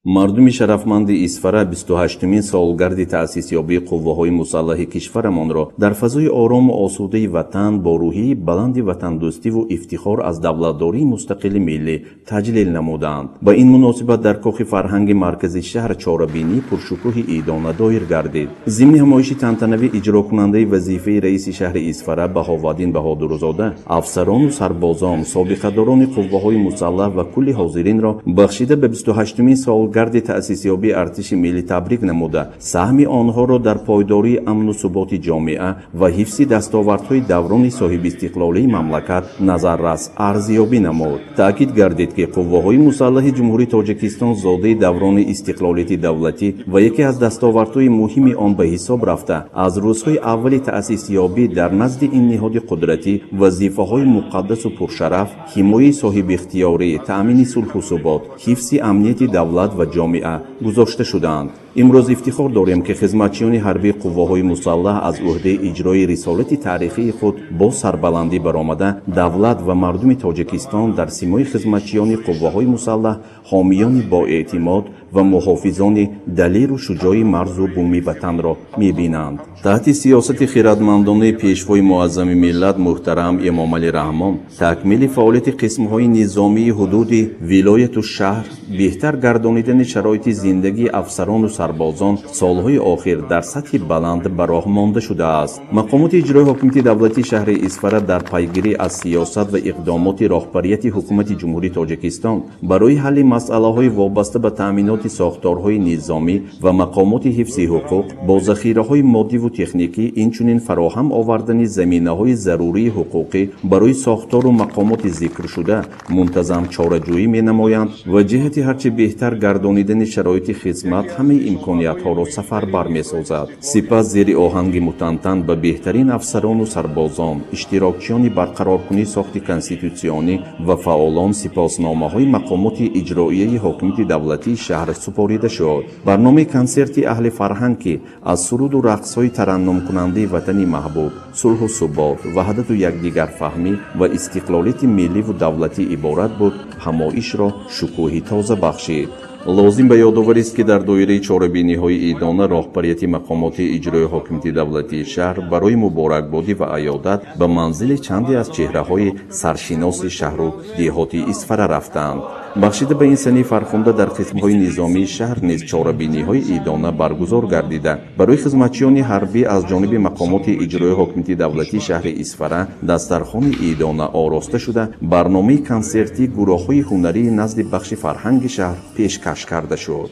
Мардуми шарафманди Исфара 28-умин солгарди таъсисёбии қувваҳои мусаллаҳи кишварамонро дар фазои орому осудаи ватан бо рӯҳияи баланди ватандӯстиву ифтихор аз давлатдории мустақили миллӣ таҷлил намуданд. Ба ин муносибат дар кохи фарҳанги маркази шаҳр чорабинии пуршукӯҳи идона доир гардид. Зимни ҳамоиши тантанавӣ иҷрокунандаи вазифаи раиси шаҳри Исфара Баҳоваддин Баҳодурзода афсарону сарбозон, собиқадорони қувваҳои мусаллаҳ ва кулли ҳозиринро бахшида ба 28-умин солгарди таъсисёбии артиши миллӣ табрик намуда, саҳми онҳоро дар пойдории амну суботи ҷомеа ва ҳифзи дастовардҳои даврони соҳибистиқлолии мамлакат назаррас арзёбӣ намуд. Таъкид гардид, ки қувваҳои мусаллаҳи Ҷумҳурии Тоҷикистон зодаи даврони истиқлолияти давлатӣ ва яке аз дастовардҳои муҳими он ба ҳисоб рафта, аз рӯзҳои аввали таъсисёбӣ дар назди ин ниҳоди қудратӣ вазифаҳои муқаддасу пуршараф, ҳимояи соҳибихтиёрӣ, таъмини сулҳу субот, ҳифзи амнияти давлат ва ҷомеа гузошта шудаанд. Имрӯз ифтихор дорем, ки хизматчиёни ҳарбии қувваҳои мусаллаҳ аз ӯҳдаи иҷрои рисолати таърихии худ бо сарбаландӣ баромада, давлат ва мардуми Тоҷикистон дар симои хизматчиёни қувваҳои мусаллаҳ ҳомиёни боэътимод ва муҳофизони далеру шуҷои марзу буми ватанро мебинанд. Таҳти сиёсати хиратмандонаи пешвои муаззами миллат муҳтарам Эмомалӣ Раҳмон, такмили фаъолияти қисмҳои низомии ҳудуди вилояту шаҳр, беҳтар гардонидани шароити зиндагии афсарону сарбозон солҳои охир дар сатҳи баланд ба роҳ монда шудааст. Мақомоти иҷрои ҳокимияти давлатии шаҳри Исфара дар пайгирӣ аз сиёсат ва иқдомоти роҳбарияти ҳукумати Ҷумҳурии Тоҷикистон барои ҳалли масъалаҳои вобаста ба таъминоти сохторҳои низомӣ ва мақомоти ҳифзи ҳуқуқ бо захираҳои моддиву техникӣ, инчунин фароҳам овардани заминаҳои зарурии ҳуқуқӣ барои сохтору мақомоти зикршуда мунтазам чораҷӯӣ менамоянд ва ҷиҳати ҳарчи беҳтар гардонидани шароити хизмат ҳамаи имкониятҳоро сафарбар месозад. Сипас зери оҳанги мутантан ба беҳтарин афсарону сарбозон, иштирокчиёни барқароркунии сохти конститутсионӣ ва фаъолон сипосномаҳои мақомоти иҷроияи ҳокимияти давлатии шаҳр супорида шуд. Барномаи консерти аҳли фарҳанг, ки аз суруду рақсҳои тараннумкунандаи ватани маҳбуб, сулҳу субот, ваҳдату якдигарфаҳмӣ ва истиқлолияти милливу давлатӣ иборат буд, ҳамоишро шукӯҳи тоза бахшид. Лозим ба ёдоварист, ки дар доираи чорабиниҳои идона роҳбарияти мақомоти иҷрои ҳокимияти давлатии шаҳр барои муборакбодӣ ва аёдат ба манзили чанде аз чеҳраҳои саршиноси шаҳру деҳоти Исфара рафтанд. Бахшида ба ин санаи фархунда дар қисмҳои низомии шаҳр низ чорабиниҳои идона баргузор гардида, барои хизматчиёни ҳарбӣ аз ҷониби мақомоти иҷрои ҳокимияти давлатии шаҳри Исфара дастархони идона ороста шуда, барномаи консертии гурӯҳҳои ҳунарии назди бахши фарҳанги шаҳр пешкаш карда шуд.